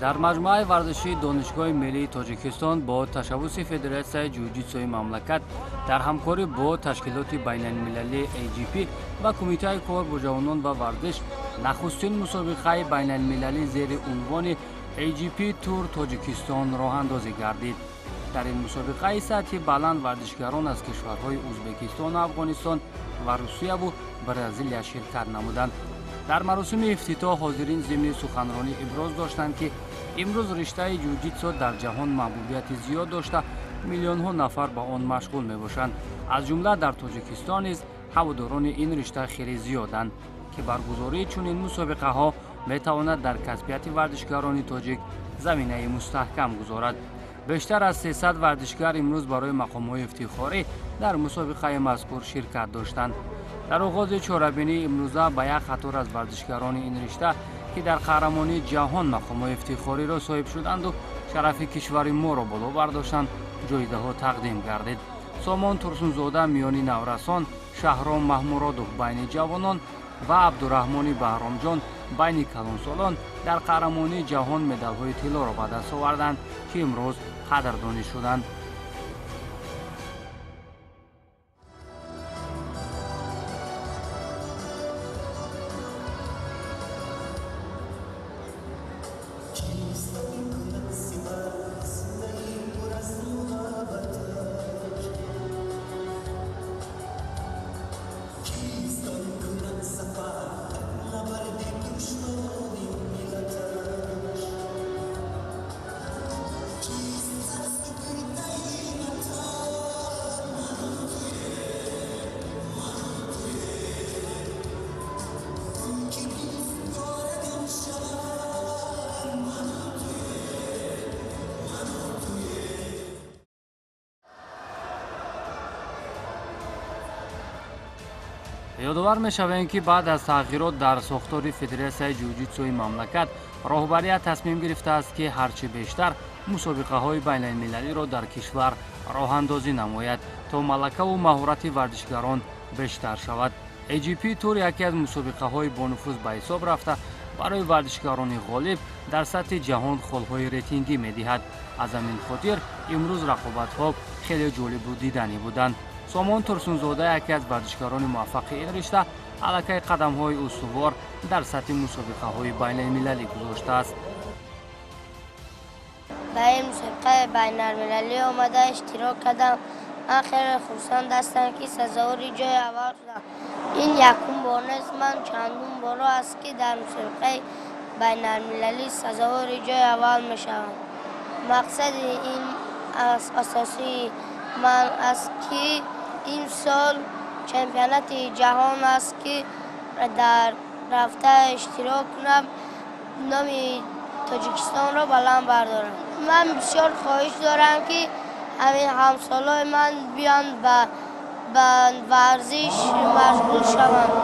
Дар маҷмӯаи варзишии Донишгоҳи миллии Тоҷикистон бо ташаббуси Федератсияи ҷуҷитсуи мамлакат дар ҳамкорӣ бо ташкилоти байналмилалии AGP ва Кумитаи кор бо ҷавонон ва варзиш нахустин мусобиқаи байналмилалӣ зери унвони AGP Тур Тоҷикистон роҳандозӣ гардид. Дар ин мусобиқаи сатҳи баланд варзишгарон аз кишварҳои Ӯзбекистон, Афғонистон ва Русияву Бразилия ширкат намуданд. Дар маросими ифтитоҳ ҳозирин зимни суханронӣ иброз доштанд, ки имрӯз риштаи ҷуҷитсо дар ҷаҳон маҳбубияти зиёд дошта, миллионҳо нафар ба он машғул мебошанд. Аз ҷумла дар Тоҷикистон низ ҳаводорони ин ришта хеле зиёданд, ки баргузории чунин мусобиқаҳо метавонад дар касбияти варзишгарони тоҷик заминаи мустаҳкам гузорад. Бештар аз 300 варзишгар имрӯз барои мақомҳои ифтихорӣ дар мусобиқаи мазкур ширкат доштанд. Дар оғози чорабинии имрӯза ба як қатор аз варзишгарони ин ришта, ки дар қаҳрамонии ҷаҳон мақомҳои ифтихориро соҳиб шуданду шарафи кишвари моро боло бардоштанд, ҷоизаҳо тақдим гардид. Сомон Турсунзода миёни наврасон, Шаҳром Маҳмуродов байни ҷавонон ва Абдураҳмони Баҳромҷон байни калонсолон дар қаҳрамонии ҷаҳон медалҳои тиллоро ба даст оварданд, ки имрӯз қадрдонӣ шуданд. Ёдовар мешавем, ки баъд аз тағйирот дар сохтори Федератсияи ҷуҷитсуи мамлакат роҳбарият тасмим гирифтааст, ки ҳарчи бештар мусобиқаҳои байналмилалиро дар кишвар роҳандозӣ намояд, то малакаву маҳорати варзишгарон бештар шавад. AGP Тур яке аз мусобиқаҳои бонуфуз ба ҳисоб рафта, барои варзишгарони ғолиб дар сатҳи ҷаҳон холҳои рейтингӣ медиҳад. Аз ҳамин хотир имрӯз рақобатҳо хеле ҷолибу диданӣ буданд. Сомон Турсунзода яке аз варзишгарони муваффақи ин ришта аллакай қадамҳои устувор дар сатҳи мусобиқаҳои байналмилалӣ гузоштааст. Ба ин мусобиқаи байналмилалӣ омада иштирок кардам. Ман хеле хурсанд ҳастам, ки сазовори ҷои аввал шудам. Ин якум бор нест, ман чандум боро аст, ки дар мусобиқаи байналмилалӣ сазовори ҷои аввал мешавам. Мақсади ин асосии ман аст, ки ин сол чемпионати ҷаҳон аст, ки дар рафта иштирок кунам, номи Тоҷикистонро баланд бардорам. Ман бисёр хоҳиш дорам, ки ҳамин ҳамсолои ман биёнд ба варзиш машғул шаванд.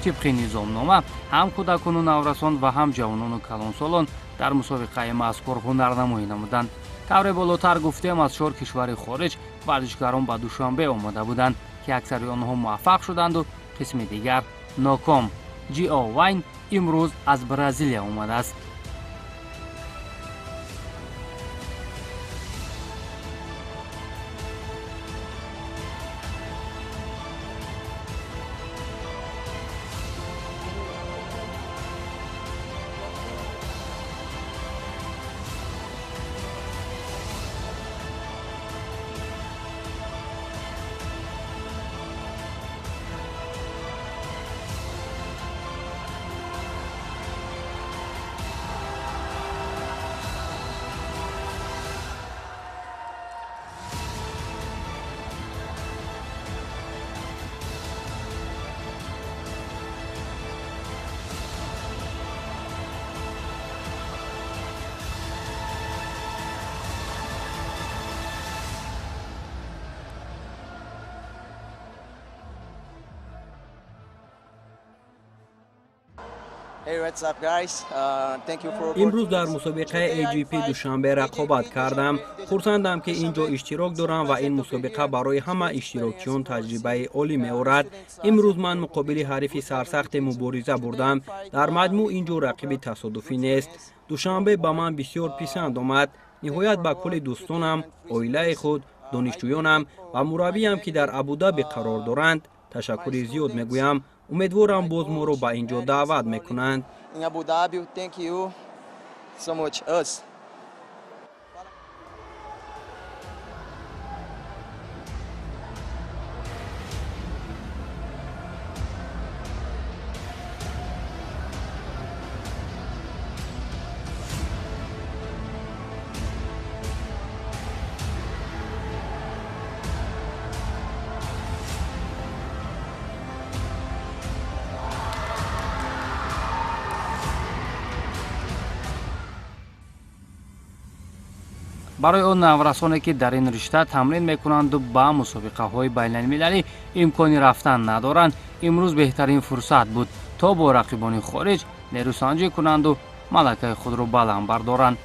Тибқи низомнома ҳам кӯдакону наврасон ва ҳам ҷавонону калонсолон дар мусобиқаи мазкур ҳунарнамоӣ намуданд. Тавре болотар гуфтем, аз 4 кишвари хориҷ варзишгарон ба Душанбе омода буданд, ки аксари онҳо муваффақ шуданду қисми дигар ноком. Ҷио Вайн имрӯз аз Бразилия омадааст. Имрӯз дар мусобиқаи AGP Душанбе рақобат кардам. Хурсандам, ки ин ҷо иштирок дорам ва ин мусобиқа барои ҳама иштирокчиён таҷрибаи олӣ меорад. Имрӯз ман муқобили ҳарифи сарсахте мубориза бурдам. Дар маҷмӯъ ин ҷо рақиби тасодуфӣ нест. Душанбе ба ман бисёр писанд омад. Ниҳоят ба кулли дӯстонам, оилаи худ, донишҷӯёнам ва мураббиям, ки дар Абудаби қарор доранд, ташаккури зиёд мегӯям. Умедворам, боз моро ба ин ҷо даъват мекунанд. Em Abu Dhabi, thank you so much. Us. Барои он наврасоне, ки дар ин ришта тамрин мекунанду ба мусобиқаҳои байналмилалӣ имкони рафтан надоранд, имрӯз беҳтарин фурсат буд, то бо рақибони хориҷ нерӯсанҷӣ кунанду малакаи худро баланд бардоранд.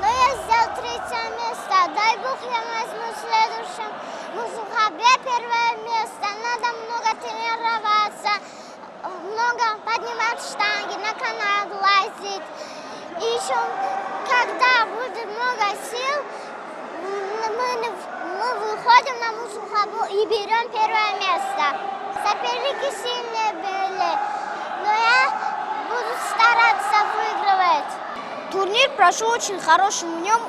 Но я взял третье место. Дай бог, я возьму в следующем мусобиқа первое место. Надо много тренироваться, много поднимать штанги, на канат лазить. И еще, когда будет много сил, мы выходим на мусобиқу и берем первое место. Соперники сильные были, но я буду стараться выигрывать. Турнир прошел очень хорошим. В нем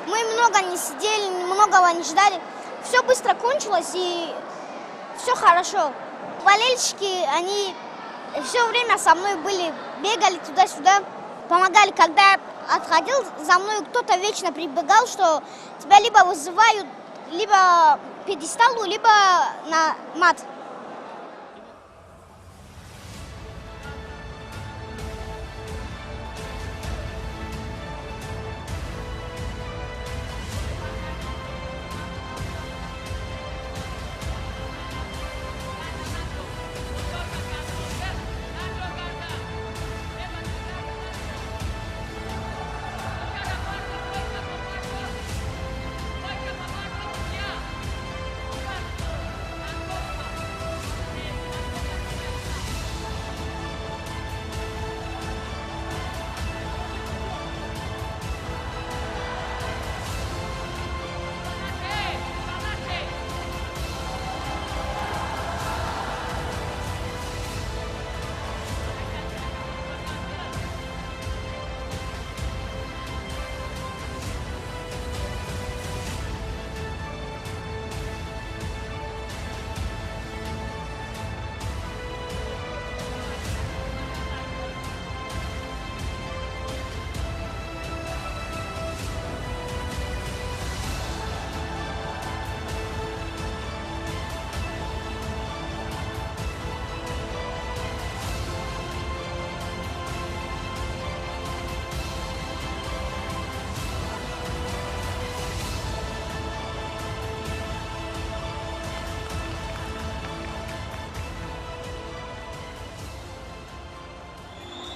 мы много не сидели, многого не ждали. Все быстро кончилось, и все хорошо. Болельщики, они все время со мной были, бегали туда-сюда, помогали. Когда я отходил, за мной кто-то вечно прибегал, что тебя либо вызывают, либо пьедесталу, либо на мат.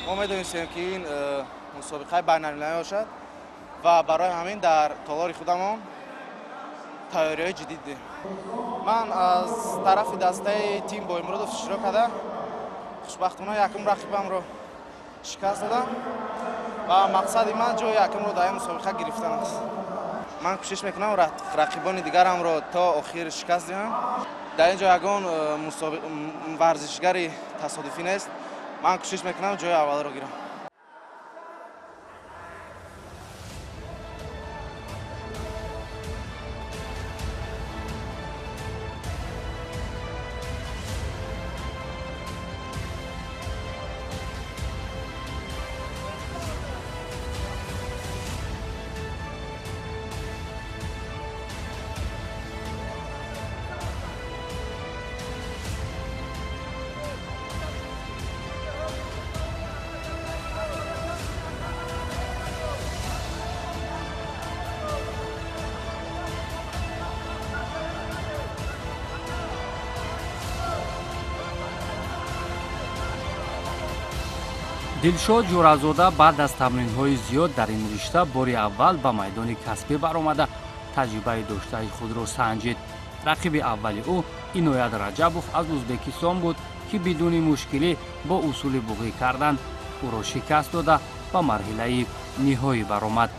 Мо медонистем, ки ин мусобиқаи байналмилалӣ бошад ва барои ҳамин дар толори худамон тайёриҳои ҷиддӣ дидем. Ман аз тарафи дастаи тим Боимуродов иштирок карда, хушбахтона якум рақибамро шикаст додам ва мақсади ман ҷои якумро дар ин мусобиқа гирифтан аст. Ман кӯшиш мекунам рақибони дигарамро то охир шикаст диҳам. Дар ин ҷо ягон варзишгари тасодуфӣ нест. Ман кӯшиш мекунам ҷои аввалро гирам. Дилшод Ҷӯразода баъд аз тамринҳои зиёд дар ин ришта бори аввал ба майдони касбӣ баромада таҷрибаи доштаи худро санҷид. Рақиби аввали ӯ Иноят Раҷабов аз Ӯзбекистон буд, ки бидуни мушкилӣ бо усули буғӣ кардан ӯро шикаст дода ба марҳилаи ниҳоӣ баромад.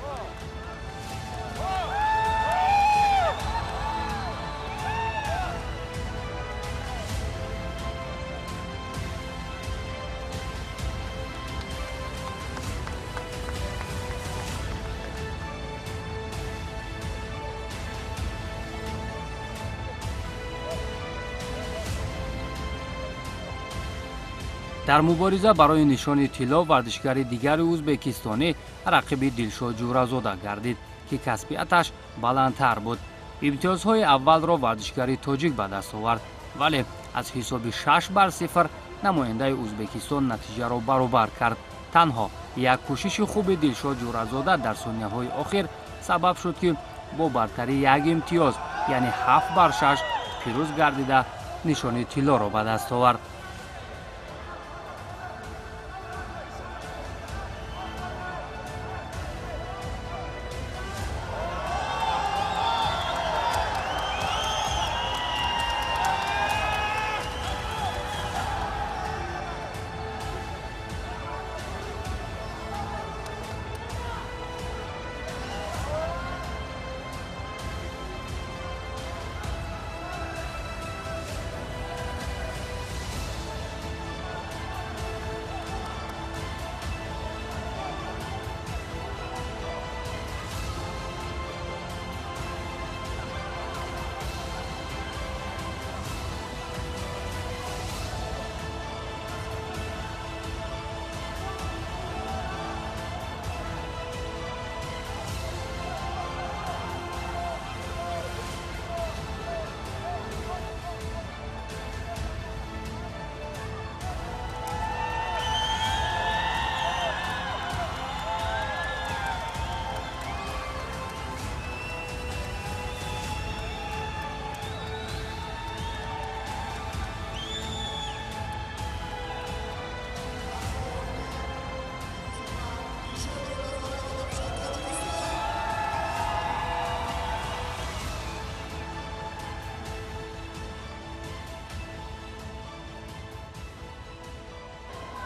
Дар мубориза барои нишони тилло варзишгари дигари ӯзбекистонӣ рақиби Дилшод Ҷӯразода гардид, ки касбияташ баландтар буд. Имтиёзҳои аввалро варзишгари тоҷик ба даст овард, вале аз ҳисоби 6-0 намояндаи Ӯзбекистон натиҷаро баробар кард. Танҳо як кӯшиши хуби Дилшод Ҷӯразода дар сонияҳои охир сабаб шуд, ки бо бартарии як имтиёз, яъне 7-6 пирӯз гардида нишони тиллоро ба даст овард.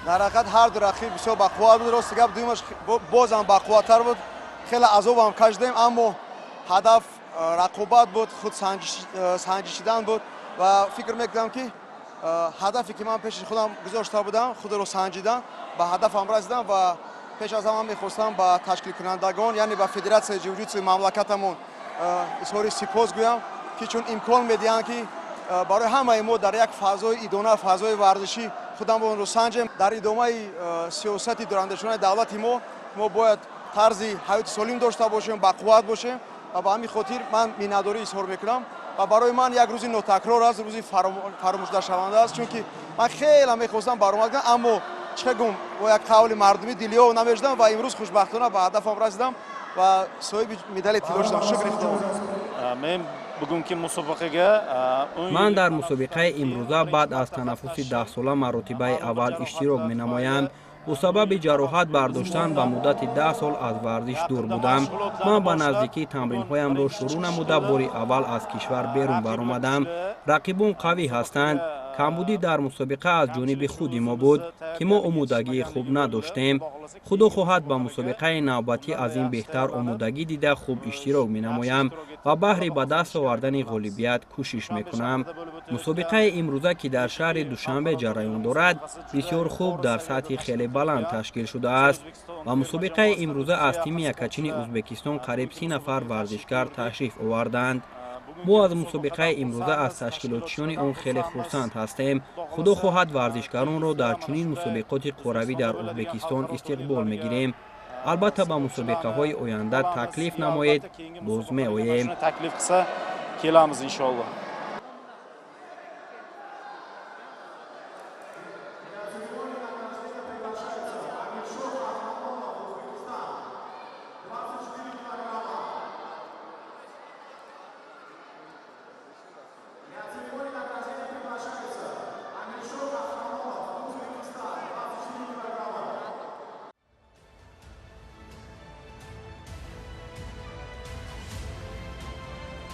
Дар ҳақиқат ҳар ду рақиб бисёр бақувват буд. Рости гап, дуюмаш бозам бақувваттар буд. Хеле азобам кашидем, аммо ҳадаф рақобат буд, худ санҷишидан буд ва фикр мекунам, ки ҳадафе ки ман пеши худам гузошта будам, худро санҷидан, ба ҳадафам расидам. Ва пеш аз ҳама мехостам ба ташкилкунандагон, яъне ба Федератсияи ҷиу-ҷитсуи мамлакатамон изҳори сипос гӯям, ки чун имкон медиҳанд, ки барои ҳамаи мо дар як фазои идона, фазои варзишӣ худамонро санҷем. Дар идомаи сиёсати дурандешонаи давлати мо, мо бояд тарзи ҳаёти солим дошта бошем, бақувват бошем ва ба ҳамин хотир ман миннатдорӣ изҳор мекунам. Ва барои ман як рӯзи нотакрор аст, рӯзи фаромӯшнашаванда аст, чунки ман хеле мехостам баромад кунам, аммо чӣ гум, бо як қавли мардумӣ дилиёв намешудам ва имрӯз хушбахтона ба ҳадафам расидам ва соҳиби медали тилло шудам. Шукри Худо. Ман дар мусобиқаи имрӯза баъд аз танаффуси 10-сола маротибаи аввал иштирок менамоям. Бо сабаби ҷароҳат бардоштан ба муддати 10 сол аз варзиш дур будам. Ман ба наздикӣ тамринҳоямро шурӯъ намуда бори аввал аз кишвар берун баромадам. Рақибон қавӣ ҳастанд. Камбудӣ дар мусобиқа аз ҷониби худи мо буд, ки мо омодагии хуб надоштем. Худо хоҳад, ба мусобиқаи навбатӣ аз ин беҳтар омодагӣ дида хуб иштирок менамоям ва баҳри ба даст овардани ғолибият кӯшиш мекунам. Мусобиқаи имрӯза, ки дар шаҳри Душанбе ҷараён дорад, бисёр хуб дар сатҳи хеле баланд ташкил шудааст ва мусобиқаи имрӯза аз тими якачини Ӯзбекистон қариб 30 нафар варзишгар ташриф оварданд. Мо аз мусобиқаи имрӯза, аз ташкилотчиёни он хеле хурсанд ҳастем. Худо хоҳад, варзишгаронро дар чунин мусобиқоти қоравӣ дар Ӯзбекистон истиқбол мегирем. Албатта, ба мусобиқаҳои оянда таклиф намоед, боз меоем.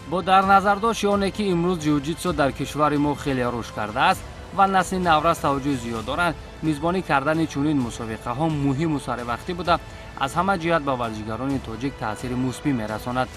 Бо дар назардошти оне ки имрӯз ҷиу-ҷитсу дар кишвари мо хеле рушд кардааст ва насли наврас таваҷҷӯҳи зиёд доранд, мизбонӣ кардани чунин мусобиқаҳо муҳиму саривақтӣ буда, аз ҳама ҷиҳат ба варзишгарони тоҷик таъсири мусбӣ мерасонад.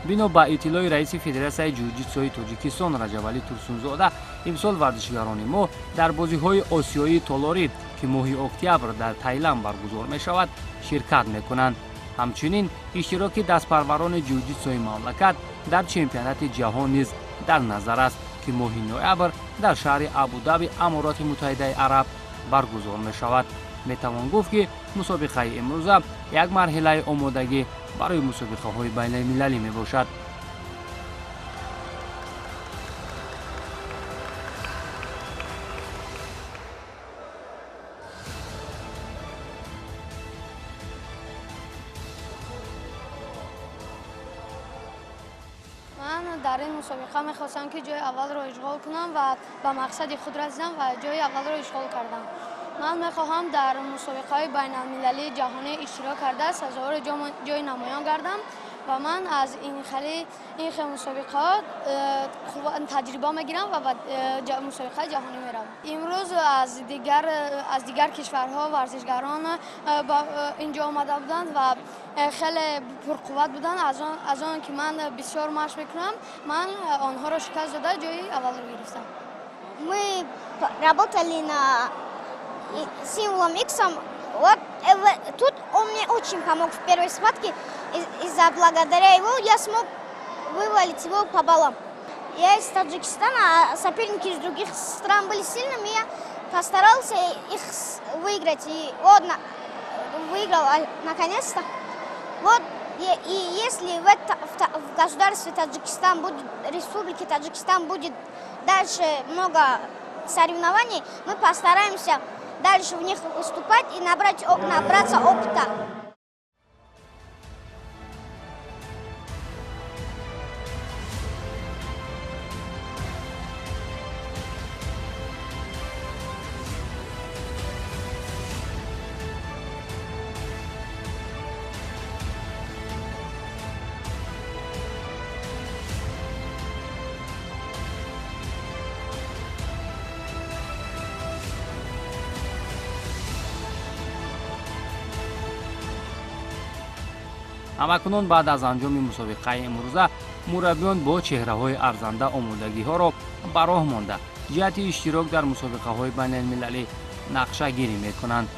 Бино ба иттилои раиси Федератсияи ҷиу-ҷитсуи Тоҷикистон Раҷабалӣ Турсунзода, имсол варзишгарони мо дар бозиҳои осиёии толорӣ, ки моҳи октябр дар Таиланд баргузор мешавад, ширкат мекунанд. Ҳамчунин иштироки дастпарварони ҷиу-ҷитсуи мамлакат дар чемпионати ҷаҳон низ дар назар аст, ки моҳи ноябр дар шаҳри Абудаби Амороти Муттаҳидаи Араб баргузор мешавад. Метавон гуфт, ки мусобиқаи имрӯза як марҳилаи омодагӣ барои мусобиқаҳои байналмилалӣ мебошад. Ман дар ин мусобиқа мехостам, ки ҷои аввалро ишғол кунам ва ба мақсади худ расидам ва ҷои аввалро ишғол кардам. Ман мехоҳам дар мусобиқаҳои байналмилалии ҷаҳонӣ иштирок карда, сазовори ҷои намоён гардам ва ман аз ин хел мусобиқаҳо таҷриба мегирам ва ба мусобиқаи ҷаҳонӣ меравам. Имрӯз аз дигар кишварҳо варзишгарон инҷо омада буданд ва хеле пурқувват буданд. Аз он ки ман бисёр машқ мекунам, ман онҳоро шикаст дода ҷои аввалро гирифтам. Мы работали на символом Иксом. Вот тут он мне очень помог в первой схватке. Из-за благодаря его я смог вывалить его по баллам. Я из Таджикистана, а соперники из других стран были сильными, я постарался их выиграть. И вот выиграл наконец-то. Вот, и если в государстве Таджикистан будет, республике Таджикистан будет дальше много соревнований, мы постараемся дальше в них выступать и набраться опыта. Ҳамакунун баъд аз анҷоми мусобиқаи имрӯза мураббиён бо чеҳраҳои арзанда омодагиҳоро ба роҳ монда, ҷиҳати иштирок дар мусобиқаҳои байналмилалӣ нақшагирӣ мекунанд.